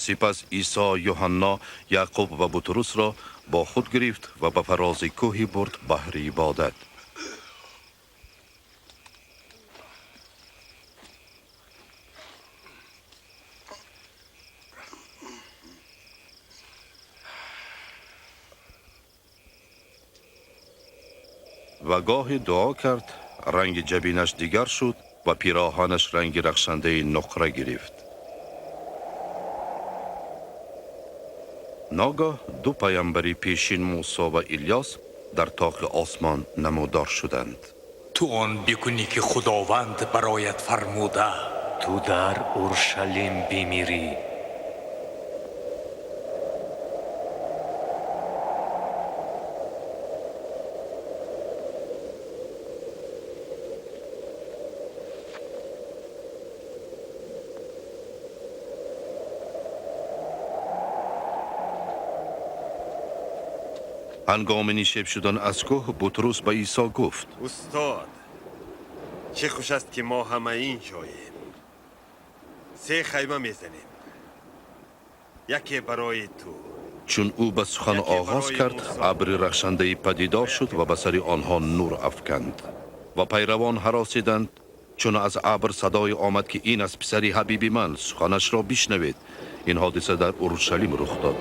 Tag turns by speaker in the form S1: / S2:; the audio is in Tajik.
S1: Сипас Исо Юҳанно, Яъқуб ва Бутрусро бо худ гирифт ва ба фарози кӯҳе бурд баҳри ибодат. Ва гоҳе дуо кард, ранги ҷабинаш дигар шуд ва пироҳанаш ранги рахшандаи нуқра гирифт. Ногоҳ ду паямбари пешин, Мусо ва Илёс, дар тоқи осмон намудор шуданд.
S2: Ту он бикунӣ, ки Худованд бароят фармуда.
S3: Ту дар Уршалим бимирӣ.
S1: Ҳангоми нишеб шудан аз кӯҳ, Бутрус ба Исо гуфт:
S4: Устод, чӣ хуш аст, ки мо ҳама ин ҷоем. Се хайма мезанем, яке барои ту,
S1: Чун ӯ ба сухан
S4: яке
S1: оғоз
S4: барои
S1: кард,
S4: Мусо.
S1: Абри рахшандае падидор шуд ва ба сари онҳо нур афканд. Ва пайравон ҳаросиданд, чун аз абр садое омад, ки ин аст писари ҳабиби ман, суханашро бишнавед. Ин ҳодиса дар Уршалим рух дод.